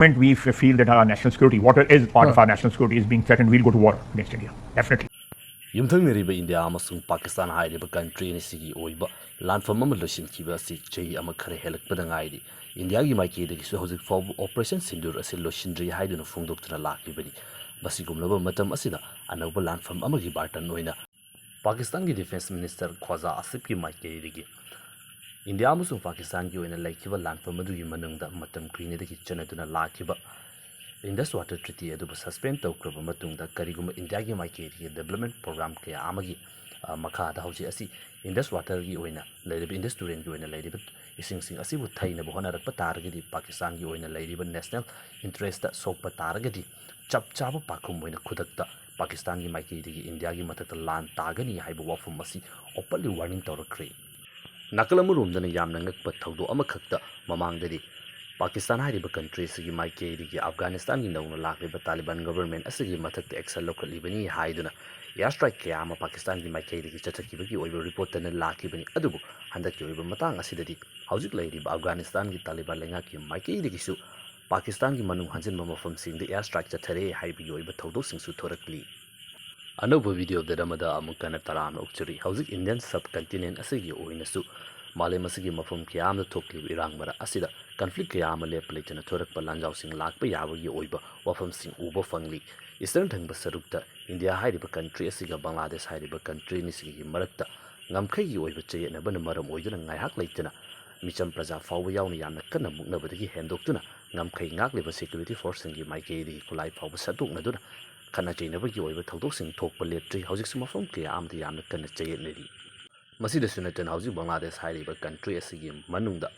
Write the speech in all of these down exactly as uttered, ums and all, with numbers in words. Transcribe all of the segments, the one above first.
moment we f- feel that our national security, water is part of our national security, is being threatened, we'll go to war against India. Definitely. ꯌꯨꯝꯊꯪꯅꯔꯤꯕ India ꯑꯃꯁꯨꯡ ꯄꯥꯀꯤꯁꯇꯥꯟ ꯍꯥꯏꯔꯤꯕ country ꯑꯅꯤꯁꯤꯒꯤ ꯑꯣꯏꯕ ꯂꯥꯟꯐꯝ ꯑꯃ ꯂꯣꯏꯁꯤꯟꯈꯤꯕ ꯑꯁꯤ ꯆꯍꯤ ꯑꯃ ꯈꯔ ꯍꯦꯜꯂꯛꯄꯗ ꯉꯥꯏꯔꯤ꯫ ꯏꯟꯗꯤꯌꯥꯒꯤ ꯃꯥꯏꯀꯩꯗꯒꯤꯁꯨ ꯍꯧꯖꯤꯛ ꯐꯥꯎꯕ ꯑꯣꯄꯔꯦꯁꯟ ꯁꯤꯟꯗꯨꯔ ꯑꯁꯤ ꯂꯣꯏꯁꯤꯟꯗ꯭ꯔꯤ ꯍꯥꯏꯗꯨꯅ ꯐꯣꯡꯗꯣꯛꯇꯨꯅ ꯂꯥꯛꯂꯤꯕꯅꯤ꯫ ꯃꯁꯤꯒꯨꯝꯂꯕ ꯃꯇꯝ ꯑꯁꯤꯗ ꯑꯅꯧꯕ ꯂꯥꯟꯐꯝ ꯑꯃꯒꯤ ꯕꯥꯔꯇꯟ ꯑꯣꯏꯅ ꯄꯥꯀꯤꯁꯇꯥꯟꯒꯤ ꯗꯤꯐꯦꯟꯁ ꯃꯤꯅꯤꯁꯇꯔ ꯈ꯭ꯋꯥꯖꯥ ꯑꯁꯤꯐꯀꯤ ꯃꯥꯏꯀꯩꯗꯒꯤ ꯏꯟꯗꯤꯌꯥ ꯑꯃꯁꯨꯡ ꯄꯥꯀꯤꯁꯇꯥꯟꯒꯤ ꯑꯣꯏꯅ ꯂꯩꯈꯤꯕ ꯂꯥꯟꯐꯝ ꯑꯗꯨꯒꯤ ꯃꯅꯨꯡꯗ ꯃꯇꯝ ꯀꯨꯏꯅꯗꯒꯤ ꯆꯠꯅꯗꯨꯅ ꯂꯥꯛꯈꯤꯕ ꯏꯟꯗꯁ ꯋꯥꯇꯔ ꯇ꯭ꯔꯤꯇꯤ ꯑꯗꯨꯕꯨ ꯁꯁꯄꯦꯟ ꯇꯧꯈ꯭ꯔꯕ ꯃꯇꯨꯡꯗ, ꯀꯔꯤꯒꯨꯝꯕ ꯏꯟꯗꯤꯌꯥꯒꯤ ꯃꯥꯏꯀꯩꯗꯒꯤ ꯗꯦꯕꯂꯞꯃꯦꯟ ꯄ꯭ꯔꯣꯒ꯭ꯔꯥꯝ ꯀꯌꯥ ꯑꯃꯒꯤ ꯑ, ꯃꯈꯥꯗ ꯍꯧꯖꯤꯛ ꯑꯁꯤ ꯏꯟꯗꯁ ꯋꯥꯇꯔꯒꯤ ꯑꯣꯏꯅ ꯂꯩꯔꯤꯕ, ꯏꯟꯗꯁ ꯇꯨꯔꯦꯜꯒꯤ ꯑꯣꯏꯅ ꯂꯩꯔꯤꯕ ꯏꯁꯤꯡꯁꯤꯡ ꯑꯁꯤꯕꯨ ꯊꯩꯅꯕ ꯍꯣꯠꯅꯔꯛꯄ ꯇꯥꯔꯒꯗꯤ, ꯄꯥꯀꯤꯁꯇꯥꯟꯒꯤ ꯑꯣꯏꯅ ꯂꯩꯔꯤꯕ ꯅꯦꯁꯅꯦꯜ ꯏꯟꯇꯔꯦꯁꯇ ꯁꯣꯛꯄ ꯇꯥꯔꯒꯗꯤ, ꯆꯞ ꯆꯥꯕ ꯄꯥꯈꯨꯝ ꯑꯣꯏꯅ ꯈꯨꯗꯛꯇ ꯄꯥꯀꯤꯁꯇꯥꯟꯒꯤ ꯃꯥꯏꯀꯩꯗꯒꯤ ꯏꯟꯗꯤꯌꯥꯒꯤ ꯃꯊꯛꯇ ꯂꯥꯟ ꯇꯥꯒꯅꯤ ꯍꯥꯏꯕ ꯋꯥꯐꯝ ꯑꯁꯤ ꯑꯣꯄꯟꯂꯤ ꯋꯥꯔꯅꯤꯡ ꯇꯧꯔꯛꯈ꯭ꯔꯦ꯫ ꯅꯥꯀꯜ ꯑꯃꯔꯣꯝꯗꯅ ꯌꯥꯝꯅ ꯉꯛꯄ ꯊꯧꯗꯣꯛ ꯑꯃꯈꯛꯇ ꯃꯃꯥꯡꯗꯗꯤ ꯄꯥꯀꯤꯁꯇꯥꯟ ꯍꯥꯏꯔꯤꯕ ꯀꯟꯇ꯭ꯔꯤ ꯑꯁꯤꯒꯤ ꯃꯥꯏꯀꯩꯗꯒꯤ ꯑꯐꯒꯥꯅꯤꯁꯇꯥꯟꯒꯤ ꯅꯧꯅ ꯂꯥꯛꯂꯤꯕ ꯇꯥꯂꯤꯕꯥꯟ ꯒꯕꯔꯃꯦꯟ ꯑꯁꯤꯒꯤ ꯃꯊꯛꯇ ꯑꯦꯛꯁꯟ ꯂꯧꯈꯠꯂꯤꯕꯅꯤ ꯍꯥꯏꯗꯨꯅ ꯏꯌꯥꯔ ꯁ꯭ꯇ꯭ꯔꯥꯏꯛ ꯀꯌꯥ ꯑꯃ ꯄꯥꯀꯤꯁꯇꯥꯟꯒꯤ ꯃꯥꯏꯀꯩꯗꯒꯤ ꯆꯠꯊꯈꯤꯕꯒꯤ ꯑꯣꯏꯕ ꯔꯤꯄꯣꯔꯠꯇꯅ ꯂꯥꯛꯈꯤꯕꯅꯤ꯫ ꯑꯗꯨꯕꯨ ꯍꯟꯗꯛꯀꯤ ꯑꯣꯏꯕ ꯃꯇꯥꯡ ꯑꯁꯤꯗꯗꯤ ꯍꯧꯖꯤꯛ ꯂꯩꯔꯤꯕ ꯑꯐꯒꯥꯅꯤꯁꯇꯥꯟꯒꯤ ꯇꯥꯂꯤꯕꯥꯟ ꯂꯩꯉꯥꯛꯀꯤ ꯃꯥꯏꯀꯩꯗꯒꯤꯁꯨ ꯄꯥꯀꯤꯁꯇꯥꯟꯒꯤ ꯃꯅꯨꯡ ꯍꯟꯖꯤꯟꯕ ꯃꯐꯝꯁꯤꯡꯗ ꯏꯌꯥꯔ ꯁ꯭ꯇ꯭ꯔꯥꯏꯛ ꯆꯠꯊꯔꯦ ꯍꯥꯏꯕꯒꯤ ꯑꯣꯏꯕ ꯊꯧꯗꯣꯛꯁꯤꯡꯁꯨ ꯊꯣꯔꯛꯂꯤ꯫ ꯑꯅꯧꯕ ꯚꯤꯗꯤꯑꯣ ꯑꯞꯗꯦꯠ ꯑꯃꯗ ꯑꯃꯨꯛ ꯍꯟꯅ ꯇꯔꯥꯝꯅ ꯑꯣꯛꯆꯔꯤ꯫ ꯍꯧꯖꯤꯛ ꯏꯟꯗꯤꯌꯟ ꯁꯕ ꯀꯟꯇꯤꯅꯦꯟ ꯑꯁꯤꯒꯤ ꯑꯣꯏꯅꯁꯨ ꯃꯥꯂꯦꯝ ꯑꯁꯤꯒꯤ ꯃꯐꯝ ꯀꯌꯥ ꯑꯃꯗ ꯊꯣꯛꯂꯤꯕ ꯏꯔꯥꯡ ꯃꯔꯛ ꯑꯁꯤꯗ ꯀꯟꯐ꯭ꯂꯤꯛ ꯀꯌꯥ ꯑꯃ ꯂꯦꯞꯄ ꯂꯩꯇꯅ ꯊꯣꯔꯛꯄ ꯂꯥꯟꯖꯥꯎꯁꯤꯡ ꯂꯥꯛꯄ ꯌꯥꯕꯒꯤ ꯑꯣꯏꯕ ꯋꯥꯐꯝꯁꯤꯡ ꯎꯕ ꯐꯪꯂꯤ꯫ ꯏꯁꯇꯔꯟ ꯊꯪꯕ ꯁꯔꯨꯛꯇ ꯏꯟꯗꯤꯌꯥ ꯍꯥꯏꯔꯤꯕ ꯀꯟꯇ꯭ꯔꯤ ꯑꯁꯤꯒ ꯕꯪꯒ꯭ꯂꯥꯗꯦꯁ ꯍꯥꯏꯔꯤꯕ ꯀꯟꯇ꯭ꯔꯤ ꯑꯅꯤꯁꯤꯒꯤ ꯃꯔꯛꯇ ꯉꯝꯈꯩꯒꯤ ꯑꯣꯏꯕ ꯆꯌꯦꯠꯅꯕꯅ ꯃꯔꯝ ꯑꯣꯏꯗꯨꯅ ꯉꯥꯏꯍꯥꯛ ꯂꯩꯇꯅ ꯃꯤꯆꯝ ꯄ꯭ꯔꯖꯥ ꯐꯥꯎꯕ ꯌꯥꯎꯅ ꯌꯥꯝꯅ ꯀꯟꯅ ꯃꯨꯛꯅꯕꯗꯒꯤ ꯍꯦꯟꯗꯣꯛꯇꯨꯅ ꯉꯝꯈꯩ ꯉꯥꯛꯂꯤꯕ ꯁꯦꯀ꯭ꯌꯨꯔꯤꯇꯤ ꯐꯣꯔꯁꯁꯤꯡꯒꯤ ꯃꯥꯏꯀꯩꯗꯒꯤ ꯈꯨꯠꯂꯥꯏ ꯐꯥꯎꯕ ꯁꯟꯗꯣꯛꯅꯗꯨꯅ ꯈꯠꯅ ꯆꯩꯅꯕꯒꯤ ꯑꯣꯏꯕ ꯊꯧꯗꯣꯛꯁꯤꯡ ꯊꯣꯛꯄ ꯂꯦꯞꯇ꯭ꯔꯤ꯫ ꯍꯧꯖꯤꯛꯁꯨ ꯃꯐꯝ ꯀꯌꯥ ꯑꯃꯗ ꯌꯥꯝꯅ ꯀꯟꯅ ꯆꯌꯦꯠꯅꯔꯤ꯫ ꯃꯁꯤꯗꯁꯨ ꯅꯠꯇꯅ ꯍꯧꯖꯤꯛ ꯕꯪꯒ꯭ꯂꯥꯗꯦꯁ ꯍꯥꯏꯔꯤꯕ ꯀꯟꯇ꯭ꯔꯤ ꯑꯁꯤꯒꯤ ꯃꯅꯨꯡꯗ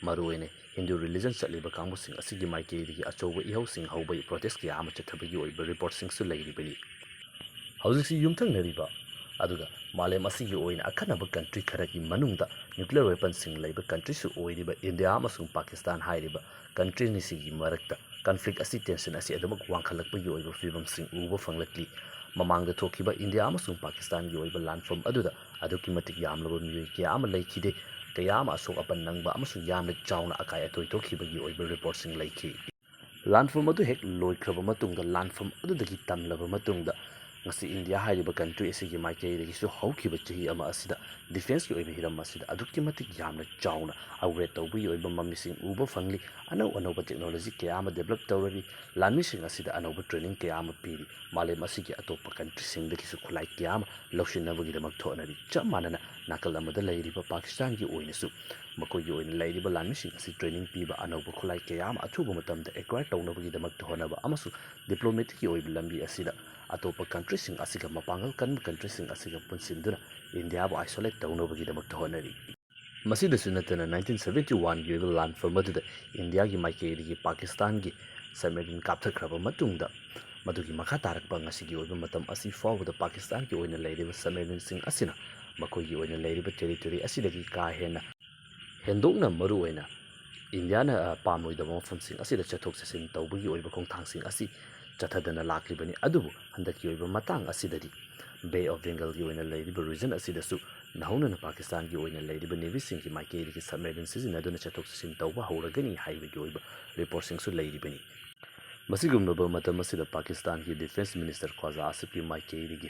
ꯃꯔꯨꯑꯣꯏꯅ ꯍꯤꯟꯗꯨ ꯔꯤꯂꯤꯖꯟ ꯆꯠꯂꯤꯕ ꯀꯥꯡꯕꯨꯁꯤꯡ ꯑꯁꯤꯒꯤ ꯃꯥꯏꯀꯩꯗꯒꯤ ꯑꯆꯧꯕ ꯏꯍꯧꯁꯤꯡ ꯍꯧꯕꯒꯤ ꯄ꯭ꯔꯣꯇꯦꯁ ꯀꯌꯥ ꯑꯃ ꯆꯠꯊꯕꯒꯤ ꯑꯣꯏꯕ ꯔꯤꯄꯣꯔꯠꯁꯤꯡꯁꯨ ꯂꯩꯔꯤꯕꯅꯤ꯫ ꯍꯧꯖꯤꯛꯁꯤ ꯌꯨꯝꯊꯪꯅꯔꯤꯕ ꯑꯗꯨꯒ ꯃꯥꯂꯦꯝ ꯑꯁꯤꯒꯤ ꯑꯣꯏꯅ ꯑꯈꯟꯅꯕ ꯀꯟꯇ꯭ꯔꯤ ꯈꯔꯒꯤ ꯃꯅꯨꯡꯗ ꯅ꯭ꯌꯨꯀ꯭ꯂꯤꯌꯔ ꯋꯦꯄꯟꯁꯤꯡ ꯂꯩꯕ ꯀꯟꯇ꯭ꯔꯤꯁꯨ ꯑꯣꯏꯔꯤꯕ ꯏꯟꯗꯤꯌꯥ ꯑꯃꯁꯨꯡ ꯄꯥꯀꯤꯁꯇꯥꯟ ꯍꯥꯏꯔꯤꯕ ꯀꯟꯇ꯭ꯔꯤ ꯑꯅꯤꯁꯤꯒꯤ ꯃꯔꯛꯇ ꯀꯟꯐ꯭ꯂꯤꯛ ꯑꯁꯤ ꯇꯦꯟꯁꯟ ꯑꯁꯤ ꯑꯗꯨꯃꯛ ꯋꯥꯡꯈꯠꯂꯛꯄꯒꯤ ꯑꯣꯏꯕ ꯐꯤꯕꯝꯁꯤꯡ ꯎꯕ ꯐꯪꯂꯛꯂꯤ꯫ ꯃꯃꯥꯡꯗ ꯊꯣꯛꯈꯤꯕ ꯏꯟꯗꯤꯌꯥ ꯑꯃꯁꯨꯡ ꯄꯥꯀꯤꯁꯇꯥꯟꯒꯤ ꯑꯣꯏꯕ ꯂꯥꯟꯐꯝ ꯑꯗꯨꯗ ꯑꯗꯨꯛꯀꯤ ꯃꯇꯤꯛ ꯌꯥꯝꯂꯕ ꯃꯤꯑꯣꯏ ꯀꯌꯥ ꯑꯃ ꯂꯩꯈꯤꯗꯦ꯫ ꯀꯌꯥ ꯑꯃ ꯑꯁꯣꯛ ꯑꯄꯟ ꯅꯪꯕ ꯑꯃꯁꯨꯡ ꯌꯥꯝꯅ ꯆꯥꯎꯅ ꯑꯀꯥꯏ ꯑꯇꯣꯏ ꯊꯣꯛꯈꯤꯕꯒꯤ ꯑꯣꯏꯕ ꯔꯤꯄꯣꯔꯠꯁꯤꯡ ꯂꯩꯈꯤ꯫ ꯂꯥꯟꯐꯝ ꯑꯗꯨ ꯍꯦꯛ ꯂꯣꯏꯈ꯭ꯔꯕ ꯃꯇꯨꯡꯗ, ꯂꯥꯟꯐꯝ ꯑꯗꯨꯗꯒꯤ ꯇꯝꯂꯕ ꯃꯇꯨꯡꯗ, ꯉꯁꯤ ꯏꯟꯗꯤꯌꯥ ꯍꯥꯏꯔꯤꯕ ꯀꯟꯇ꯭ꯔꯤ ꯑꯁꯤꯒꯤ ꯃꯥꯏꯀꯩꯗꯒꯤꯁꯨ ꯍꯧꯈꯤꯕ ꯆꯍꯤ ꯑꯃ ꯑꯁꯤꯗ ꯗꯤꯐꯦꯟꯁꯀꯤ ꯑꯣꯏꯕ ꯍꯤꯔꯝ ꯑꯁꯤꯗ ꯑꯗꯨꯛꯀꯤ ꯃꯇꯤꯛ ꯌꯥꯝꯅ ꯆꯥꯎꯅ ꯑꯞꯒ꯭ꯔꯦꯗ ꯇꯧꯕꯒꯤ ꯑꯣꯏꯕ ꯃꯃꯤꯁꯤꯡ ꯎꯕ ꯐꯪꯂꯤ꯫ ꯑꯅꯧ ꯑꯅꯧꯕ ꯇꯦꯛꯅꯣꯂꯣꯖꯤ ꯀꯌꯥ ꯑꯃ ꯗꯦꯕꯂꯞ ꯇꯧꯔꯤ꯫ ꯂꯥꯟꯃꯤꯁꯤꯡ ꯑꯁꯤꯗ ꯑꯅꯧꯕ ꯇ꯭ꯔꯦꯅꯤꯡ ꯀꯌꯥ ꯑꯃ ꯄꯤꯔꯤ꯫ ꯃꯥꯂꯦꯝ ꯑꯁꯤꯒꯤ ꯑꯇꯣꯞꯄ ꯀꯟꯇ꯭ꯔꯤꯁꯤꯡꯗꯒꯤꯁꯨ ꯈꯨꯠꯂꯥꯏ ꯀꯌꯥ ꯑꯃ ꯂꯧꯁꯤꯟꯅꯕꯒꯤꯗꯃꯛ ꯊꯣꯛꯅꯔꯤ꯫ ꯆꯞ ꯃꯥꯟꯅꯅ ꯅꯥꯀꯜ ꯑꯃꯗ ꯂꯩꯔꯤꯕ ꯄꯥꯀꯤꯁꯇꯥꯟꯒꯤ ꯑꯣꯏꯅꯁꯨ ꯃꯈꯣꯏꯒꯤ ꯑꯣꯏꯅ ꯂꯩꯔꯤꯕ ꯂꯥꯟꯃꯤꯁꯤꯡ ꯑꯁꯤ ꯇ꯭ꯔꯦꯅꯤꯡ ꯄꯤꯕ, ꯑꯅꯧꯕ ꯈꯨꯠꯂꯥꯏ ꯀꯌꯥ ꯑꯃ ꯑꯊꯨꯕ ꯃꯇꯝꯗ ꯑꯦꯀ꯭ꯋꯥꯌꯔ ꯇꯧꯅꯕꯒꯤꯗꯃꯛꯇ ꯍꯣꯠꯅꯕ ꯑꯃꯁꯨꯡ ꯗꯤꯄ꯭ꯂꯣꯃꯦꯇꯤꯛꯀꯤ ꯑꯣꯏꯕ ꯂꯝꯕꯤ ꯑꯁꯤꯗ ꯑꯇꯣꯞꯄ ꯀꯟꯇ꯭ꯔꯤꯁꯤꯡ ꯑꯁꯤꯒ, ꯃꯄꯥꯡꯒꯜ ꯀꯟꯕ ꯀꯟꯇ꯭ꯔꯤꯁꯤꯡ ꯑꯁꯤꯒ ꯄꯨꯟꯁꯤꯟꯗꯨꯅ ꯏꯟꯗꯤꯌꯥꯕꯨ ꯑꯥꯏꯁꯣꯂꯦꯠ ꯇꯧꯅꯕꯒꯤꯗꯃꯛꯇ ꯍꯣꯠꯅꯔꯤ꯫ ꯃꯁꯤꯗꯁꯨ ꯅꯠꯇꯅ, ꯅꯥꯏꯟꯇꯤꯟ ꯁꯕꯦꯟꯇꯤ ꯋꯥꯟꯒꯤ ꯑꯣꯏꯕ ꯂꯥꯟꯐꯝ ꯑꯗꯨꯗ ꯏꯟꯗꯤꯌꯥꯒꯤ ꯃꯥꯏꯀꯩꯗꯒꯤ ꯄꯥꯀꯤꯁꯇꯥꯟꯒꯤ ꯁꯕꯃꯦꯔꯤꯟ ꯀꯥꯞꯊꯈ꯭ꯔꯕ ꯃꯇꯨꯡꯗ, ꯃꯗꯨꯒꯤ ꯃꯈꯥ ꯇꯥꯔꯛꯄ ꯉꯁꯤꯒꯤ ꯑꯣꯏꯕ ꯃꯇꯝ ꯑꯁꯤ ꯐꯥꯎꯕꯗ ꯄꯥꯀꯤꯁꯇꯥꯟꯒꯤ ꯑꯣꯏꯅ ꯂꯩꯔꯤꯕ ꯁꯕꯃꯦꯔꯤꯟꯁꯤꯡ ꯑꯁꯤꯅ ꯃꯈꯣꯏꯒꯤ ꯑꯣꯏꯅ ꯂꯩꯔꯤꯕ ꯇꯦꯔꯤꯇꯣꯔꯤ ꯑꯁꯤꯗꯒꯤ ꯀꯥ ꯍꯦꯟꯅ ꯍꯦꯟꯗꯣꯛꯅ ꯃꯔꯨ ꯑꯣꯏꯅ ꯏꯟꯗꯤꯌꯥꯅ, ꯑ, ꯄꯥꯝꯂꯣꯏꯗꯕ ꯃꯐꯝꯁꯤꯡ ꯑꯁꯤꯗ ꯆꯠꯊꯣꯛ ꯆꯠꯁꯤꯟ ꯇꯧꯕꯒꯤ ꯑꯣꯏꯕ ꯈꯣꯡꯊꯥꯡꯁꯤꯡ ꯑꯁꯤ ꯆꯠꯊꯗꯅ ꯂꯥꯛꯂꯤꯕꯅꯤ꯫ ꯑꯗꯨꯕꯨ ꯍꯟꯗꯛꯀꯤ ꯑꯣꯏꯕ ꯃꯇꯥꯡ ꯑꯁꯤꯗꯗꯤ ꯕꯦ ꯑꯣꯐ ꯕꯦꯡꯒꯜꯒꯤ ꯑꯣꯏꯅ ꯂꯩꯔꯤꯕ ꯔꯤꯖꯟ ꯑꯁꯤꯗꯁꯨ ꯅꯧꯍꯧꯅꯅ ꯄꯥꯀꯤꯁꯇꯥꯟꯒꯤ ꯑꯣꯏꯅ ꯂꯩꯔꯤꯕ ꯅꯦꯚꯤꯁꯤꯡꯒꯤ ꯃꯥꯏꯀꯩꯗꯒꯤ ꯁꯕꯃꯦꯔꯤꯟ ꯁꯤꯖꯤꯟꯅꯗꯨꯅ ꯆꯠꯊꯣꯛ ꯆꯠꯁꯤꯟ ꯇꯧꯕ ꯍꯧꯔꯒꯅꯤ ꯍꯥꯏꯕꯒꯤ ꯑꯣꯏꯕ ꯔꯤꯄꯣꯔꯠꯁꯤꯡꯁꯨ ꯂꯩꯔꯤꯕꯅꯤ꯫ ꯃꯁꯤꯒꯨꯝꯂꯕ ꯃꯇꯝ ꯑꯁꯤꯗ ꯄꯥꯀꯤꯁꯇꯥꯟꯒꯤ ꯗꯤꯐꯦꯟꯁ ꯃꯤꯅꯤꯁꯇꯔ ꯈ꯭ꯋꯥꯖꯥ ꯑꯥꯁꯤꯐꯀꯤ ꯃꯥꯏꯀꯩꯗꯒꯤ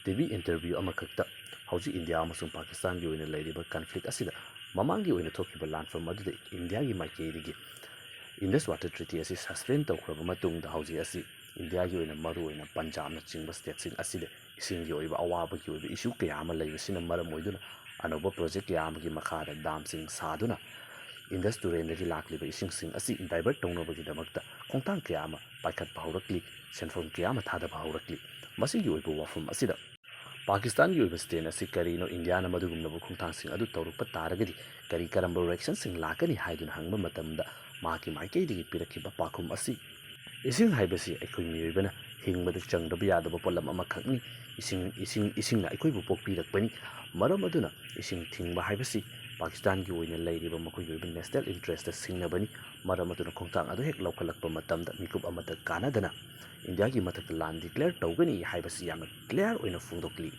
ꯇꯤ ꯚꯤ ꯏꯟꯇꯔꯚ꯭ꯌꯨ ꯑꯃꯈꯛꯇ ꯍꯧꯖꯤꯛ ꯏꯟꯗꯤꯌꯥ ꯑꯃꯁꯨꯡ ꯄꯥꯀꯤꯁꯇꯥꯟꯒꯤ ꯑꯣꯏꯅ ꯂꯩꯔꯤꯕ ꯀꯟꯐ꯭ꯂꯤꯛ ꯑꯁꯤꯗ ꯃꯃꯥꯡꯒꯤ ꯑꯣꯏꯅ ꯊꯣꯛꯈꯤꯕ ꯂꯥꯟꯐꯝ ꯑꯗꯨꯗ ꯏꯟꯗꯤꯌꯥꯒꯤ ꯃꯥꯏꯀꯩꯗꯒꯤ ꯏꯟꯗꯁ ꯋꯥꯇꯔ ꯇ꯭ꯔꯤꯇꯤ ꯑꯁꯤ ꯁꯁꯄꯦꯟ ꯇꯧꯈ꯭ꯔꯕ ꯃꯇꯨꯡꯗ ꯍꯧꯖꯤꯛ ꯑꯁꯤ ꯏꯟꯗꯤꯌꯥꯒꯤ ꯑꯣꯏꯅ ꯃꯔꯨꯑꯣꯏꯅ ꯄꯟꯖꯥꯕꯅꯆꯤꯡꯕ ꯁ꯭ꯇꯦꯠꯁꯤꯡ ꯑꯁꯤꯗ ꯏꯁꯤꯡꯒꯤ ꯑꯣꯏꯕ ꯑꯋꯥꯕꯒꯤ ꯑꯣꯏꯕ ꯏꯁꯨ ꯀꯌꯥ ꯑꯃ ꯂꯩꯕꯁꯤꯅ ꯃꯔꯝ ꯑꯣꯏꯗꯨꯅ ꯑꯅꯧꯕ ꯄ꯭ꯔꯣꯖꯦꯛ ꯀꯌꯥ ꯑꯃꯒꯤ ꯃꯈꯥꯗ ꯗꯥꯝꯁꯤꯡ ꯁꯥꯗꯨꯅ ꯏꯟꯗꯁ ꯇꯨꯔꯦꯜꯗꯒꯤ ꯂꯥꯛꯂꯤꯕ ꯏꯁꯤꯡꯁꯤꯡ ꯑꯁꯤ ꯗꯥꯏꯚꯔꯠ ꯇꯧꯅꯕꯒꯤꯗꯃꯛꯇ ꯈꯣꯡꯊꯥꯡ ꯀꯌꯥ ꯑꯃ ꯄꯥꯏꯈꯠꯄ ꯍꯧꯔꯛꯂꯤ, ꯁꯦꯟꯐꯝ ꯀꯌꯥ ꯑꯃ ꯊꯥꯗꯕ ꯍꯧꯔꯛꯂꯤ꯫ ꯃꯁꯤꯒꯤ ꯑꯣꯏꯕ ꯋꯥꯐꯝ ꯑꯁꯤꯗ ꯄꯥꯀꯤꯁꯇꯥꯟꯒꯤ ꯑꯣꯏꯕ ꯁ꯭ꯇꯦꯟ ꯑꯁꯤ ꯀꯔꯤꯅꯣ, ꯏꯟꯗꯤꯌꯥꯅ ꯃꯗꯨꯒꯨꯝꯂꯕ ꯈꯣꯡꯊꯥꯡꯁꯤꯡ ꯑꯗꯨ ꯇꯧꯔꯛꯄ ꯇꯥꯔꯒꯗꯤ ꯀꯔꯤ ꯀꯔꯝꯕ ꯔꯤꯑꯦꯛꯁꯟꯁꯤꯡ ꯂꯥꯛꯀꯅꯤ ꯍꯥꯏꯗꯨꯅ ꯍꯪꯕ ꯃꯇꯝꯗ ꯃꯍꯥꯛꯀꯤ ꯃꯥꯏꯀꯩꯗꯒꯤ ꯄꯤꯔꯛꯈꯤꯕ ꯄꯥꯎꯈꯨꯝ ꯑꯁꯤ, "ꯏꯁꯤꯡ ꯍꯥꯏꯕꯁꯤ ꯑꯩꯈꯣꯏ ꯃꯤꯑꯣꯏꯕꯅ ꯍꯤꯡꯕꯗ ꯆꯪꯗꯕ ꯌꯥꯗꯕ ꯄꯣꯠꯂꯝ ꯑꯃꯈꯛꯅꯤ꯫ ꯏꯁꯤꯡ, ꯏꯁꯤꯡ, ꯏꯁꯤꯡꯅ ꯑꯩꯈꯣꯏꯕꯨ ꯄꯣꯛꯄꯤꯔꯛꯄꯅꯤ꯫ ꯃꯔꯝ ꯑꯗꯨꯅ ꯏꯁꯤꯡ ꯊꯤꯡꯕ ꯍꯥꯏꯕꯁꯤ ꯄꯥꯀꯤꯁꯇꯥꯟꯒꯤ ꯑꯣꯏꯅ ꯂꯩꯔꯤꯕ ꯃꯈꯣꯏꯒꯤ ꯑꯣꯏꯕ ꯅꯦꯁꯅꯦꯜ ꯏꯟꯇꯔꯦꯁꯇ ꯁꯤꯡꯅꯕꯅꯤ꯫ ꯃꯔꯝ ꯑꯗꯨꯅ ꯈꯣꯡꯊꯥꯡ ꯑꯗꯨ ꯍꯦꯛ ꯂꯧꯈꯠꯂꯛꯄ ꯃꯇꯝꯗ ꯃꯤꯀꯨꯞ ꯑꯃꯠꯇ ꯀꯥꯟꯅꯗꯅ ꯏꯟꯗꯤꯌꯥꯒꯤ ꯃꯊꯛꯇ ꯂꯥꯟ ꯗꯤꯀ꯭ꯂꯦꯌꯔ ꯇꯧꯒꯅꯤ ꯍꯥꯏꯕꯁꯤ ꯌꯥꯝꯅ ꯀ꯭ꯂꯤꯌꯥꯔ ꯑꯣꯏꯅ ꯐꯣꯡꯗꯣꯛꯂꯤ꯫"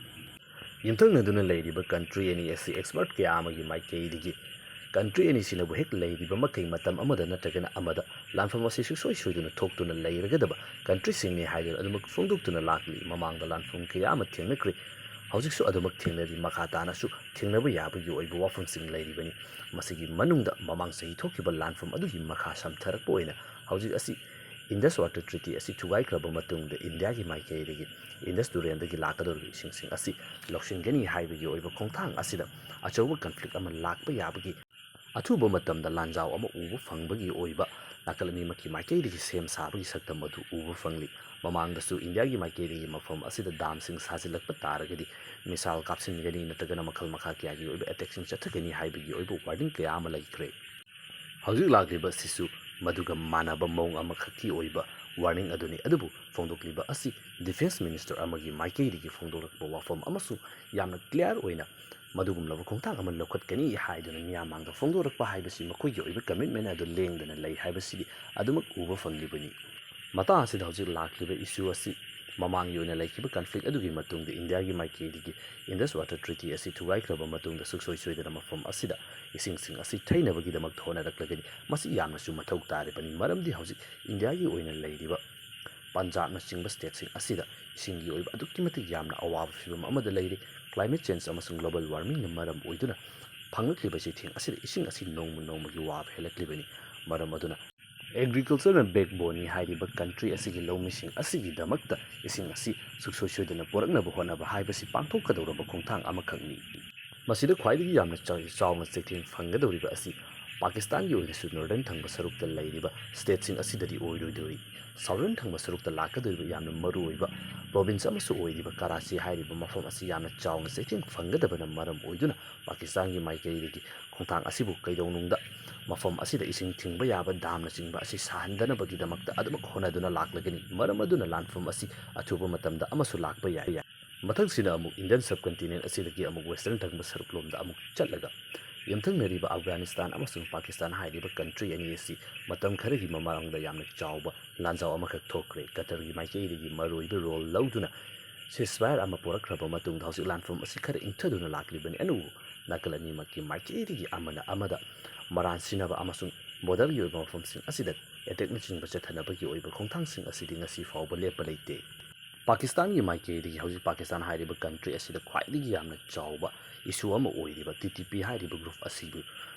ꯌꯨꯝꯊꯪꯅꯗꯨꯅ ꯂꯩꯔꯤꯕ ꯀꯟꯇ꯭ꯔꯤ ꯑꯅꯤ ꯑꯁꯤ ꯑꯦꯛꯁꯄꯔꯠ ꯀꯌꯥ ꯑꯃꯒꯤ ꯃꯥꯏꯀꯩꯗꯒꯤ ꯀꯟꯇ꯭ꯔꯤ ꯑꯅꯤꯁꯤꯅꯕꯨ ꯍꯦꯛ ꯂꯩꯔꯤꯕ ꯃꯈꯩ ꯃꯇꯝ ꯑꯃꯗ ꯅꯠꯇ꯭ꯔꯒꯅ ꯑꯃꯗ ꯂꯥꯟꯐꯝ ꯑꯁꯤ ꯁꯨꯡꯁꯣꯏ ꯁꯣꯏꯗꯅ ꯊꯣꯛꯇꯨꯅ ꯂꯩꯔꯒꯗꯕ ꯀꯟꯇ꯭ꯔꯤꯁꯤꯡꯅꯤ ꯍꯥꯏꯗꯨꯅ ꯑꯗꯨꯃꯛ ꯐꯣꯡꯗꯣꯛꯇꯨꯅ ꯂꯥꯛꯂꯤ꯫ ꯃꯃꯥꯡꯗ ꯂꯥꯟꯐꯝ ꯀꯌꯥ ꯑꯃ ꯊꯦꯡꯅꯈ꯭ꯔꯦ, ꯍꯧꯖꯤꯛꯁꯨ ꯑꯗꯨꯃꯛ ꯊꯦꯡꯅꯔꯤ, ꯃꯈꯥ ꯇꯥꯅꯁꯨ ꯊꯦꯡꯅꯕ ꯌꯥꯕꯒꯤ ꯑꯣꯏꯕ ꯋꯥꯐꯝꯁꯤꯡ ꯂꯩꯔꯤꯕꯅꯤ꯫ ꯃꯁꯤꯒꯤ ꯃꯅꯨꯡꯗ ꯃꯃꯥꯡ ꯆꯍꯤ ꯊꯣꯛꯈꯤꯕ ꯂꯥꯟꯐꯝ ꯑꯗꯨꯒꯤ ꯃꯈꯥ ꯁꯝꯊꯔꯛꯄ ꯑꯣꯏꯅ ꯍꯧꯖꯤꯛ ꯑꯁꯤ Indus Water Treaty ꯑꯁꯤ ꯊꯨꯒꯥꯏꯈ꯭ꯔꯕ ꯃꯇꯨꯡꯗ ꯏꯟꯗꯤꯌꯥꯒꯤ ꯃꯥꯏꯀꯩꯗꯒꯤ ꯏꯟꯗꯁ ꯇꯨꯔꯦꯜꯗꯒꯤ ꯂꯥꯛꯀꯗꯧꯔꯤꯕ ꯏꯁꯤꯡꯁꯤꯡ ꯑꯁꯤ ꯂꯧꯁꯤꯟꯒꯅꯤ ꯍꯥꯏꯕꯒꯤ ꯑꯣꯏꯕ ꯈꯣꯡꯊꯥꯡ ꯑꯁꯤꯗ ꯑꯆꯧꯕ ꯀꯟꯐ꯭ꯂꯤꯛ ꯑꯃ ꯂꯥꯛꯄ ꯌꯥꯕꯒꯤ ꯑꯊꯨꯕ ꯃꯇꯝꯗ ꯂꯥꯟꯖꯥꯎ ꯑꯃ ꯎꯕ ꯐꯪꯕꯒꯤ ꯑꯣꯏꯕ ꯅꯥꯀꯜ ꯑꯅꯤꯃꯛꯀꯤ ꯃꯥꯏꯀꯩꯗꯒꯤ ꯁꯦꯝ ꯁꯥꯕꯒꯤ ꯁꯛꯇꯝ ꯑꯗꯨ ꯎꯕ ꯐꯪꯂꯤ꯫ ꯃꯃꯥꯡꯗꯁꯨ ꯏꯟꯗꯤꯌꯥꯒꯤ ꯃꯥꯏꯀꯩꯗꯒꯤ ꯃꯐꯝ ꯑꯁꯤꯗ ꯗꯥꯝꯁꯤꯡ ꯁꯥꯖꯤꯜꯂꯛꯄ ꯇꯥꯔꯒꯗꯤ ꯃꯤꯁꯥꯏꯜ ꯀꯥꯞꯁꯤꯟꯒꯅꯤ ꯅꯠꯇ꯭ꯔꯒꯅ ꯃꯈꯜ ꯃꯈꯥ ꯀꯌꯥꯒꯤ ꯑꯣꯏꯕ ꯑꯦꯇꯦꯛꯁꯤꯡ ꯆꯠꯊꯒꯅꯤ ꯍꯥꯏꯕꯒꯤ ꯑꯣꯏꯕ ꯋꯥꯔꯅꯤꯡ ꯀꯌꯥ ꯑꯃ ꯂꯩꯈ꯭ꯔꯦ꯫ ꯍꯧꯖꯤꯛ ꯂꯥꯛꯂꯤꯕ ꯑꯁꯤꯁꯨ ꯃꯗꯨꯒ ꯃꯥꯟꯅꯕ ꯃꯑꯣꯡ ꯑꯃꯈꯛꯀꯤ ꯑꯣꯏꯕ ꯋꯥꯔꯅꯤꯡ ꯑꯗꯨꯅꯤ꯫ ꯑꯗꯨꯕꯨ ꯐꯣꯡꯗꯣꯛꯂꯤꯕ ꯑꯁꯤ ꯗꯤꯐꯦꯟꯁ ꯃꯤꯅꯤꯁꯇꯔ ꯑꯃꯒꯤ ꯃꯥꯏꯀꯩꯗꯒꯤ ꯐꯣꯡꯗꯣꯔꯛꯄ ꯋꯥꯐꯝ ꯑꯃꯁꯨ ꯌꯥꯝꯅ ꯀ꯭ꯂꯤꯌꯥꯔ ꯑꯣꯏꯅ ꯃꯗꯨꯒꯨꯝꯂꯕ ꯈꯣꯡꯊꯥꯡ ꯑꯃ ꯂꯧꯈꯠꯀꯅꯤ ꯍꯥꯏꯗꯨꯅ ꯃꯤꯌꯥꯝ ꯃꯥꯡꯗ ꯐꯣꯡꯗꯣꯔꯛꯄ ꯍꯥꯏꯕꯁꯤ ꯃꯈꯣꯏꯒꯤ ꯑꯣꯏꯕ ꯀꯃꯤꯠꯃꯦꯟ ꯑꯗꯨ ꯂꯦꯡꯗꯅ ꯂꯩ ꯍꯥꯏꯕꯁꯤꯗꯤ ꯑꯗꯨꯃꯛ ꯎꯕ ꯐꯪꯂꯤꯕꯅꯤ꯫ ꯃꯇꯥꯡ ꯑꯁꯤꯗ ꯍꯧꯖꯤꯛ ꯂꯥꯛꯂꯤꯕ ꯏꯁꯨ ꯑꯁꯤ ꯃꯃꯥꯡꯒꯤ ꯑꯣꯏꯅ ꯂꯩꯈꯤꯕ ꯀꯟꯐ꯭ꯂꯤꯛ ꯑꯗꯨꯒꯤ ꯃꯇꯨꯡꯗ ꯏꯟꯗꯤꯌꯥꯒꯤ ꯃꯥꯏꯀꯩꯗꯒꯤ ꯏꯟꯗꯁ ꯋꯥꯇꯔ ꯇ꯭ꯔꯤꯇꯤ ꯑꯁꯤ ꯊꯨꯒꯥꯏꯈ꯭ꯔꯕ ꯃꯇꯨꯡꯗ ꯁꯨꯡꯁꯣꯏ ꯁꯣꯏꯗꯅ ꯃꯐꯝ ꯑꯁꯤꯗ ꯏꯁꯤꯡꯁꯤꯡ ꯑꯁꯤ ꯊꯩꯅꯕꯒꯤꯗꯃꯛ ꯍꯣꯠꯅꯔꯛꯂꯒꯅꯤ꯫ ꯃꯁꯤ ꯌꯥꯝꯅꯁꯨ ꯃꯊꯧ ꯇꯥꯔꯤꯕꯅꯤ, ꯃꯔꯝꯗꯤ ꯍꯧꯖꯤꯛ ꯏꯟꯗꯤꯌꯥꯒꯤ ꯑꯣꯏꯅ ꯂꯩꯔꯤꯕ ꯄꯟꯖꯥꯕꯅꯆꯤꯡꯕ ꯁ꯭ꯇꯦꯠꯁꯤꯡ ꯑꯁꯤꯗ ꯏꯁꯤꯡꯒꯤ ꯑꯣꯏꯕ ꯑꯗꯨꯛꯀꯤ ꯃꯇꯤꯛ ꯌꯥꯝꯅ ꯑꯋꯥꯕ ꯐꯤꯕꯝ ꯑꯃꯗ ꯂꯩꯔꯤ꯫ ꯀ꯭ꯂꯥꯏꯃꯦꯠ ꯆꯦꯟꯖ ꯑꯃꯁꯨꯡ ꯒ꯭ꯂꯣꯕꯜ ꯋꯥꯔꯃꯤꯡꯅ ꯃꯔꯝ ꯑꯣꯏꯗꯨꯅ ꯐꯪꯂꯛꯂꯤꯕ ꯆꯩꯊꯦꯡ ꯑꯁꯤꯗ ꯏꯁꯤꯡ ꯑꯁꯤ ꯅꯣꯡꯃ ꯅꯣꯡꯃꯒꯤ ꯋꯥꯕ ꯍꯦꯜꯂꯛꯂꯤꯕꯅꯤ꯫ ꯃꯔꯝ ꯑꯗꯨꯅ ꯑꯦꯒ꯭ꯔꯤꯀꯜꯆꯔꯅ ꯕꯦꯛꯕꯣꯟꯅꯤ ꯍꯥꯏꯔꯤꯕ ꯀꯟꯇ꯭ꯔꯤ ꯑꯁꯤꯒꯤ ꯂꯧꯃꯤꯁꯤꯡ ꯑꯁꯤꯒꯤꯗꯃꯛꯇ ꯏꯁꯤꯡ ꯑꯁꯤ ꯁꯨꯡꯁꯣꯏ ꯁꯣꯏꯗꯅ ꯄꯨꯔꯛꯅꯕ ꯍꯣꯠꯅꯕ ꯍꯥꯏꯕꯁꯤ ꯄꯥꯡꯊꯣꯛꯀꯗꯧꯔꯕ ꯈꯣꯡꯊꯥꯡ ꯑꯃꯈꯛꯅꯤ꯫ ꯃꯁꯤꯗ ꯈ꯭ꯋꯥꯏꯗꯒꯤ ꯌꯥꯝꯅ ꯆꯥꯎ-, ꯆꯥꯎꯅ ꯆꯩꯊꯦꯡ ꯐꯪꯒꯗꯧꯔꯤꯕ ꯑꯁꯤ ꯄꯥꯀꯤꯁꯇꯥꯟꯒꯤ ꯑꯣꯏꯅꯁꯨ ꯅꯣꯔꯗꯔꯟ ꯊꯪꯕ ꯁꯔꯨꯛꯇ ꯂꯩꯔꯤꯕ ꯁ꯭ꯇꯦꯠꯁꯤꯡ ꯑꯁꯤꯗꯗꯤ ꯑꯣꯏꯔꯣꯏꯗꯧꯔꯤ꯫ ꯁꯥꯎꯗꯔꯟ ꯊꯪꯕ ꯁꯔꯨꯛꯇ ꯂꯥꯛꯀꯗꯧꯔꯤꯕ ꯌꯥꯝꯅ ꯃꯔꯨꯑꯣꯏꯕ ꯄ꯭ꯔꯣꯚꯤꯟꯁ ꯑꯃꯁꯨ ꯑꯣꯏꯔꯤꯕ ꯀꯔꯥꯆꯤ ꯍꯥꯏꯔꯤꯕ ꯃꯐꯝ ꯑꯁꯤ ꯌꯥꯝꯅ ꯆꯥꯎꯅ ꯆꯩꯊꯦꯡ ꯐꯪꯒꯗꯕꯅ ꯃꯔꯝ ꯑꯣꯏꯗꯨꯅ ꯄꯥꯀꯤꯁꯇꯥꯟꯒꯤ ꯃꯥꯏꯀꯩꯗꯒꯤ ꯈꯣꯡꯊꯥꯡ ꯑꯁꯤꯕꯨ ꯀꯩꯗꯧꯅꯨꯡꯗ ꯃꯐꯝ ꯑꯁꯤꯗ ꯏꯁꯤꯡ ꯊꯤꯡꯕ ꯌꯥꯕ ꯗꯥꯝꯅꯆꯤꯡꯕ ꯑꯁꯤ ꯁꯥꯍꯟꯗꯅꯕꯒꯤꯗꯃꯛꯇ ꯑꯗꯨꯃꯛ ꯍꯣꯠꯅꯗꯨꯅ ꯂꯥꯛꯂꯒꯅꯤ꯫ ꯃꯔꯝ ꯑꯗꯨꯅ ꯂꯥꯟꯐꯝ ꯑꯁꯤ ꯑꯊꯨꯕ ꯃꯇꯝꯗ ꯑꯃꯁꯨ ꯂꯥꯛꯄ ꯌꯥꯏ꯫ ꯃꯊꯪꯁꯤꯅ ꯑꯃꯨꯛ ꯏꯟꯗꯤꯌꯟ ꯁꯕꯀꯟꯇꯤꯅꯦꯟ ꯑꯁꯤꯗꯒꯤ ꯑꯃꯨꯛ ꯋꯦꯁꯇꯔꯟ ꯊꯪꯕ ꯁꯔꯨꯛꯂꯣꯝꯗ ꯑꯃꯨꯛ ꯆꯠꯂꯒ ꯌꯨꯝꯊꯪꯅꯔꯤꯕ ꯑꯐꯒꯥꯅꯤꯁꯇꯥꯟ ꯑꯃꯁꯨꯡ ꯄꯥꯀꯤꯁꯇꯥꯟ ꯍꯥꯏꯔꯤꯕ ꯀꯟꯇ꯭ꯔꯤ ꯑꯅꯤ ꯑꯁꯤ ꯃꯇꯝ ꯈꯔꯒꯤ ꯃꯃꯥꯡꯗ ꯌꯥꯝꯅ ꯆꯥꯎꯕ ꯂꯥꯟꯖꯥꯎ ꯑꯃꯈꯛ ꯊꯣꯛꯈ꯭ꯔꯦ꯫ ꯀꯇꯔꯒꯤ ꯃꯥꯏꯀꯩꯗꯒꯤ ꯃꯔꯨꯑꯣꯏꯕ ꯔꯣꯜ ꯂꯧꯗꯨꯅ ꯁꯤꯁꯐꯥꯌꯔ ꯑꯃ ꯄꯨꯔꯛꯈ꯭ꯔꯕ ꯃꯇꯨꯡꯗ ꯍꯧꯖꯤꯛ ꯂꯥꯟꯐꯝ ꯑꯁꯤ ꯈꯔ ꯏꯪꯊꯗꯨꯅ ꯂꯥꯛꯂꯤꯕꯅꯤ꯫ ꯑꯗꯨꯕꯨ ꯅꯥꯀꯜ ꯑꯅꯤꯃꯛꯀꯤ ꯃꯥꯏꯀꯩꯗꯒꯤ ꯑꯃꯅ ꯑꯃꯗ ꯃꯔꯥꯟ ꯁꯤꯟꯅꯕ ꯑꯃꯁꯨꯡ ꯕꯣꯔꯗꯔꯒꯤ ꯑꯣꯏꯕ ꯃꯐꯝꯁꯤꯡ ꯑꯁꯤꯗ ꯑꯦꯇꯦꯛꯅꯆꯤꯡꯕ ꯆꯠꯊꯅꯕꯒꯤ ꯑꯣꯏꯕ ꯈꯣꯡꯊꯥꯡꯁꯤꯡ ꯑꯁꯤꯗꯤ ꯉꯁꯤ ꯐꯥꯎꯕ ꯂꯦꯞꯄ ꯂꯩꯇꯦ꯫ ꯄꯥꯀꯤꯁꯇꯥꯟꯒꯤ ꯃꯥꯏꯀꯩꯗꯒꯤ ꯍꯧꯖꯤꯛ ꯄꯥꯀꯤꯁꯇꯥꯟ ꯍꯥꯏꯔꯤꯕ ꯀꯟꯇ꯭ꯔꯤ ꯑꯁꯤꯗ ꯈ꯭ꯋꯥꯏꯗꯒꯤ ꯌꯥꯝꯅ ꯆꯥꯎꯕ ꯏꯁꯨ ꯑꯃ ꯑꯣꯏꯔꯤꯕ ꯇꯤ ꯇꯤ ꯄꯤ ꯍꯥꯏꯔꯤꯕ ꯒ꯭ꯔꯨꯞ ꯑꯁꯤꯕꯨ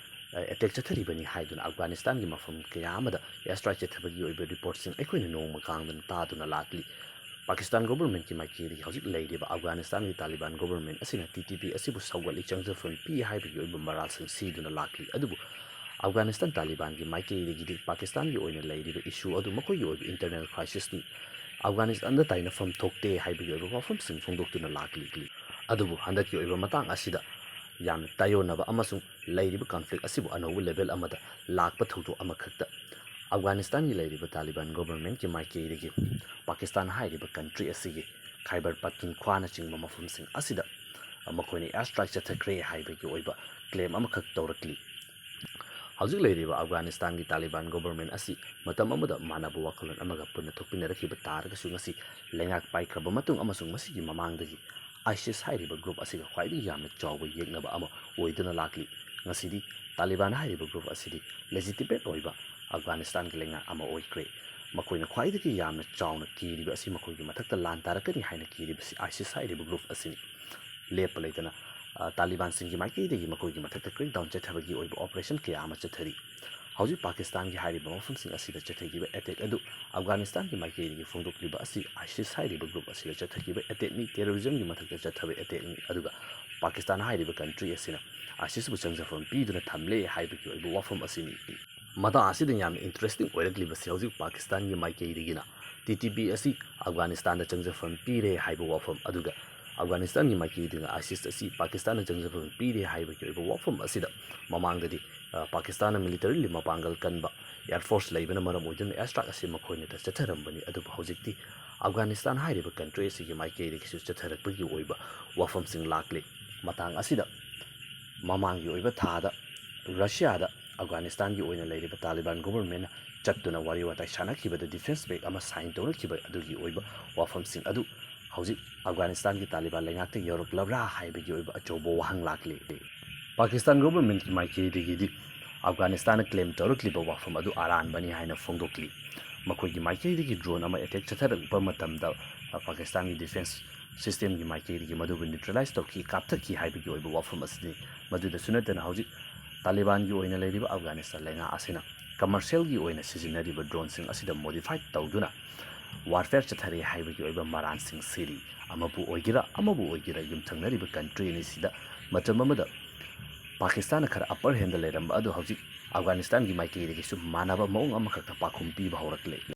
ꯑꯦꯇꯦꯛ ꯆꯠꯊꯔꯤꯕꯅꯤ ꯍꯥꯏꯗꯨꯅ ꯑꯐꯒꯥꯅꯤꯁꯇꯥꯟꯒꯤ ꯃꯐꯝ ꯀꯌꯥ ꯑꯃꯗ ꯑꯦꯌꯔ ꯁ꯭ꯇ꯭ꯔꯥꯏꯛ ꯆꯠꯊꯕꯒꯤ ꯑꯣꯏꯕ ꯔꯤꯄꯣꯔꯠꯁꯤꯡ ꯑꯩꯈꯣꯏꯅ ꯅꯣꯡꯃ ꯀꯥꯡꯗꯅ ꯇꯥꯗꯨꯅ ꯂꯥꯛꯂꯤ꯫ ꯄꯥꯀꯤꯁꯇꯥꯟ ꯒꯣꯕꯔꯃꯦꯟꯠꯀꯤ ꯃꯥꯏꯀꯩꯗꯒꯤ ꯍꯧꯖꯤꯛ ꯂꯩꯔꯤꯕ ꯑꯐꯒꯥꯅꯤꯁꯇꯥꯟꯒꯤ ꯇꯥꯂꯤꯕꯥꯟ ꯒꯣꯕꯔꯃꯦꯟꯠ ꯑꯁꯤꯅ ꯇꯤ ꯇꯤ ꯄꯤ ꯑꯁꯤꯕꯨ ꯁꯧꯒꯠꯂꯤ, ꯆꯪꯖꯐꯝ ꯄꯤ ꯍꯥꯏꯕꯒꯤ ꯑꯣꯏꯕ ꯃꯔꯥꯜꯁꯤꯡ ꯁꯤꯗꯨꯅ ꯂꯥꯛꯂꯤ꯫ ꯑꯗꯨꯕꯨ ꯑꯐꯒꯥꯅꯤꯁꯇꯥꯟ ꯇꯥꯂꯤꯕꯥꯟꯒꯤ ꯃꯥꯏꯀꯩꯗꯒꯤꯗꯤ ꯄꯥꯀꯤꯁꯇꯥꯟꯒꯤ ꯑꯣꯏꯅ ꯂꯩꯔꯤꯕ ꯏꯁꯨ ꯑꯗꯨ ꯃꯈꯣꯏꯒꯤ ꯑꯣꯏꯕ ꯏꯟꯇꯔꯅꯦꯜ ꯀ꯭ꯔꯥꯏꯁꯤꯁꯅꯤ, ꯑꯐꯒꯥꯅꯤꯁꯇꯥꯟꯗ ꯇꯥꯏꯅꯐꯝ ꯊꯣꯛꯇꯦ ꯍꯥꯏꯕꯒꯤ ꯑꯣꯏꯕ ꯋꯥꯐꯝꯁꯤꯡ ꯐꯣꯡꯗꯣꯛꯇꯨꯅ ꯂꯥꯛꯂꯤ꯫ ꯑꯗꯨꯕꯨ ꯍꯟꯗꯛꯀꯤ ꯑꯣꯏꯕ ꯃꯇꯥꯡ ꯑꯁꯤꯗ ꯌꯥꯝꯅ ꯇꯥꯏꯑꯣꯟꯅꯕ ꯑꯃꯁꯨꯡ ꯂꯩꯔꯤꯕ ꯀꯟꯐ꯭ꯂꯤꯛ ꯑꯁꯤꯕꯨ ꯑꯅꯧꯕ ꯂꯦꯚꯦꯜ ꯑꯃꯗ ꯂꯥꯛꯄ ꯊꯧꯗꯣꯛ ꯑꯃꯈꯛꯇ ꯑꯐꯒꯥꯅꯤꯁꯇꯥꯟꯒꯤ ꯂꯩꯔꯤꯕ ꯇꯥꯂꯤꯕꯥꯟ ꯒꯣꯕꯔꯃꯦꯟꯠꯀꯤ ꯃꯥꯏꯀꯩꯗꯒꯤ ꯄꯥꯀꯤꯁꯇꯥꯟ ꯍꯥꯏꯔꯤꯕ ꯀꯟꯇ꯭ꯔꯤ ꯑꯁꯤꯒꯤ ꯈꯥꯏꯕꯔ ꯄꯥꯈꯇꯨꯟꯈ꯭ꯋꯥꯅꯆꯤꯡꯕ ꯃꯐꯝꯁꯤꯡ ꯑꯁꯤꯗ ꯃꯈꯣꯏꯅ ꯑꯦꯌꯔ ꯁ꯭ꯇ꯭ꯔꯥꯏꯛ ꯆꯠꯊꯈ꯭ꯔꯦ ꯍꯥꯏꯕꯒꯤ ꯑꯣꯏꯕ ꯀ꯭ꯂꯦꯝ ꯑꯃꯈꯛ ꯇꯧꯔꯛꯂꯤ꯫ ꯍꯧꯖꯤꯛ ꯂꯩꯔꯤꯕ ꯑꯐꯒꯥꯅꯤꯁꯇꯥꯟꯒꯤ ꯇꯥꯂꯤꯕꯥꯟ ꯒꯣꯕꯔꯃꯦꯟꯠ ꯑꯁꯤ ꯃꯇꯝ ꯑꯃꯗ ꯃꯥꯟꯅꯕ ꯋꯥꯈꯜꯂꯣꯟ ꯑꯃꯒ ꯄꯨꯟꯅ ꯊꯣꯛꯃꯤꯟꯅꯔꯛꯈꯤꯕ ꯇꯥꯔꯒꯁꯨ ꯉꯁꯤ ꯂꯩꯉꯥꯛ ꯄꯥꯏꯈ꯭ꯔꯕ ꯃꯇꯨꯡ ꯑꯃꯁꯨꯡ ꯃꯁꯤꯒꯤ ꯃꯃꯥꯡꯗꯒꯤ ꯑꯥꯏꯁꯤꯁ ꯍꯥꯏꯔꯤꯕ ꯒ꯭ꯔꯨꯞ ꯑꯁꯤꯒ ꯈ꯭ꯋꯥꯏꯗꯒꯤ ꯌꯥꯝꯅ ꯆꯥꯎꯕ ꯌꯦꯛꯅꯕ ꯑꯃ ꯑꯣꯏꯗꯨꯅ ꯂꯥꯛꯂꯤ꯫ ꯉꯁꯤꯗꯤ ꯇꯥꯂꯤꯕꯥꯟ ꯍꯥꯏꯔꯤꯕ ꯒ꯭ꯔꯨꯞ ꯑꯁꯤꯗꯤ ꯂꯦꯖꯤꯇꯤꯃꯦꯠ ꯑꯣꯏꯕ ꯑꯐꯒꯥꯅꯤꯁꯇꯥꯟꯒꯤ ꯂꯩꯉꯥꯛ ꯑꯃ ꯑꯣꯏꯈ꯭ꯔꯦ꯫ ꯃꯈꯣꯏꯅ ꯈ꯭ꯋꯥꯏꯗꯒꯤ ꯌꯥꯝꯅ ꯆꯥꯎꯅ ꯀꯤꯔꯤꯕ ꯑꯁꯤ ꯃꯈꯣꯏꯒꯤ ꯃꯊꯛꯇ ꯂꯥꯟ ꯇꯥꯔꯛꯀꯅꯤ ꯍꯥꯏꯅ ꯀꯤꯔꯤꯕꯁꯤ ꯑꯥꯏꯁꯤꯁ ꯍꯥꯏꯔꯤꯕ ꯒ꯭ꯔꯨꯞ ꯑꯁꯤꯅꯤ꯫ ꯂꯦꯞꯄ ꯂꯩꯇꯅ, ꯑ, ꯇꯥꯂꯤꯕꯥꯟꯁꯤꯡꯒꯤ ꯃꯥꯏꯀꯩꯗꯒꯤ ꯃꯈꯣꯏꯒꯤ ꯃꯊꯛꯇ crackdown ꯆꯠꯊꯕꯒꯤ ꯑꯣꯏꯕ operation ꯀꯌꯥ ꯑꯃ ꯆꯠꯊꯔꯤ꯫ ꯍꯧꯖꯤꯛ ꯄꯥꯀꯤꯁꯇꯥꯟꯒꯤ ꯍꯥꯏꯔꯤꯕ ꯃꯐꯝꯁꯤꯡ ꯑꯁꯤꯗ ꯆꯠꯊꯈꯤꯕ attack ꯑꯗꯨ ꯑꯐꯒꯥꯅꯤꯁꯇꯥꯟꯒꯤ ꯃꯥꯏꯀꯩꯗꯒꯤ ꯐꯣꯡꯗꯣꯛꯂꯤꯕ ꯑꯁꯤ ISIS ꯍꯥꯏꯔꯤꯕ group ꯑꯁꯤꯗ ꯆꯠꯊꯈꯤꯕ attackꯅꯤ, terrorismꯒꯤ ꯃꯊꯛꯇ ꯆꯠꯊꯕ attackꯅꯤ, ꯑꯗꯨꯒ ꯄꯥꯀꯤꯁꯇꯥꯟ ꯍꯥꯏꯔꯤꯕ country ꯑꯁꯤꯅ ISISꯄꯨ ꯆꯪꯖꯐꯝ ꯄꯤꯗꯨꯅ ꯊꯝꯂꯦ ꯍꯥꯏꯕꯒꯤ ꯑꯣꯏꯕ ꯋꯥꯐꯝ ꯑꯁꯤꯅꯤ꯫ ꯃꯇꯥꯡ ꯑꯁꯤꯗ ꯌꯥꯝꯅ interesting ꯑꯣꯏꯔꯛꯂꯤꯕꯁꯤ ꯍꯧꯖꯤꯛ ꯄꯥꯀꯤꯁꯇꯥꯟꯒꯤ ꯃꯥꯏꯀꯩꯗꯒꯤꯅ TTP ꯑꯁꯤ ꯑꯐꯒꯥꯅꯤꯁꯇꯥꯟꯗ ꯆꯪꯖꯐꯝ ꯄꯤꯔꯦ ꯍꯥꯏꯕ ꯋꯥꯐꯝ, ꯑꯗꯨꯒ ꯑꯐꯒꯥꯅꯤꯁꯇꯥꯟꯒꯤ ꯃꯥꯏꯀꯩꯗꯒꯤ ISIS ꯑꯁꯤ ꯄꯥꯀꯤꯁꯇꯥꯟꯅ ꯆꯪꯖꯐꯝ ꯄꯤꯔꯦ ꯍꯥꯏꯕꯒꯤ ꯑꯣꯏꯕ ꯋꯥꯐꯝ ꯑꯁꯤꯗ ꯃꯃꯥꯡꯗꯗꯤ, ꯑ, ꯄꯥꯀꯤꯁꯇꯥꯟꯅ militarily ꯃꯄꯥꯡꯒꯜ ꯀꯟꯕ air force ꯂꯩꯕꯅ ꯃꯔꯝ ꯑꯣꯏꯗꯨꯅ air strike ꯑꯁꯤ ꯃꯈꯣꯏꯅꯗ ꯆꯠꯊꯔꯝꯕꯅꯤ꯫ ꯑꯗꯨꯕꯨ ꯍꯧꯖꯤꯛꯇꯤ ꯑꯐꯒꯥꯅꯤꯁꯇꯥꯟ ꯍꯥꯏꯔꯤꯕ country ꯑꯁꯤꯒꯤ ꯃꯥꯏꯀꯩꯗꯒꯤꯁꯨ ꯆꯠꯊꯔꯛꯄꯒꯤ ꯑꯣꯏꯕ ꯋꯥꯐꯝꯁꯤꯡ ꯂꯥꯛꯂꯤ꯫ ꯃꯇꯥꯡ ꯑꯁꯤꯗ ꯃꯃꯥꯡꯒꯤ ꯑꯣꯏꯕ ꯊꯥꯗ ꯔꯁꯤꯌꯥꯗ ꯑꯐꯒꯥꯅꯤꯁꯇꯥꯟꯒꯤ ꯑꯣꯏꯅ ꯂꯩꯔꯤꯕ ꯇꯥꯂꯤꯕꯥꯟ governmentꯅ ꯆꯠꯇꯨꯅ ꯋꯥꯔꯤ ꯋꯥꯇꯥꯏ ꯁꯥꯟꯅꯈꯤꯕꯗ defence pact ꯑꯃ sign ꯇꯧꯅꯈꯤꯕ ꯑꯗꯨꯒꯤ ꯑꯣꯏꯕ ꯋꯥꯐꯝꯁꯤꯡ ꯑꯗꯨ ꯍꯧꯖꯤꯛ ꯑꯐꯒꯥꯅꯤꯁꯇꯥꯟꯒꯤ ꯇꯥꯂꯤꯕꯥꯟ ꯂꯩꯉꯥꯛꯇ ꯌꯧꯔꯛꯂꯕ꯭ꯔꯥ ꯍꯥꯏꯕꯒꯤ ꯑꯣꯏꯕ ꯑꯆꯧꯕ ꯋꯥꯍꯪ ꯂꯥꯛꯂꯤ꯫ ꯄꯥꯀꯤꯁꯇꯥꯟ governmentꯀꯤ ꯃꯥꯏꯀꯩꯗꯒꯤꯗꯤ ꯑꯐꯒꯥꯅꯤꯁꯇꯥꯟꯅ claim ꯇꯧꯔꯛꯂꯤꯕ ꯋꯥꯐꯝ ꯑꯗꯨ ꯑꯔꯥꯟꯕꯅꯤ ꯍꯥꯏꯅ ꯐꯣꯡꯗꯣꯛꯂꯤ꯫ ꯃꯈꯣꯏꯒꯤ ꯃꯥꯏꯀꯩꯗꯒꯤ drone ꯑꯃ attack ꯆꯠꯊꯔꯛꯄ ꯃꯇꯝꯗ, ꯑ, ꯄꯥꯀꯤꯁꯇꯥꯟꯒꯤ defence systemꯒꯤ ꯃꯥꯏꯀꯩꯗꯒꯤ ꯃꯗꯨꯕꯨ neutralize ꯇꯧꯈꯤ, ꯀꯥꯞꯊꯠꯈꯤ ꯍꯥꯏꯕꯒꯤ ꯑꯣꯏꯕ ꯋꯥꯐꯝ ꯑꯁꯤꯅꯤ꯫ ꯃꯗꯨꯗꯁꯨ ꯅꯠꯇꯅ, ꯍꯧꯖꯤꯛ ꯇꯥꯂꯤꯕꯥꯟꯒꯤ ꯑꯣꯏꯅ ꯂꯩꯔꯤꯕ ꯑꯐꯒꯥꯅꯤꯁꯇꯥꯟ ꯂꯩꯉꯥꯛ ꯑꯁꯤꯅ commercialꯒꯤ ꯑꯣꯏꯅ ꯁꯤꯖꯤꯟꯅꯔꯤꯕ droneꯁꯤꯡ ꯑꯁꯤꯗ modify ꯇꯧꯗꯨꯅ warfare ꯆꯠꯊꯔꯤ ꯍꯥꯏꯕꯒꯤ ꯑꯣꯏꯕ ꯃꯔꯥꯜꯁꯤꯡ ꯁꯤꯔꯤ꯫ ꯑꯃꯕꯨ ꯑꯣꯏꯒꯦꯔꯥ, ꯑꯃꯕꯨ ꯑꯣꯏꯒꯦꯔꯥ, ꯌꯨꯝꯊꯪꯅꯔꯤꯕ country ꯑꯅꯤꯁꯤꯗ ꯃꯇꯝ ꯑꯃꯗ ꯄꯥꯀꯤꯁꯇꯥꯟꯅ ꯈꯔ upper handꯗ ꯂꯩꯔꯝꯕ ꯑꯗꯨ ꯍꯧꯖꯤꯛ ꯑꯐꯒꯥꯅꯤꯁꯇꯥꯟꯒꯤ ꯃꯥꯏꯀꯩꯗꯒꯤꯁꯨ ꯃꯥꯟꯅꯕ ꯃꯑꯣꯡ ꯑꯃꯈꯛꯇ ꯄꯥꯎꯈꯨꯝ ꯄꯤꯕ ꯍꯧꯔꯛꯂꯦ꯫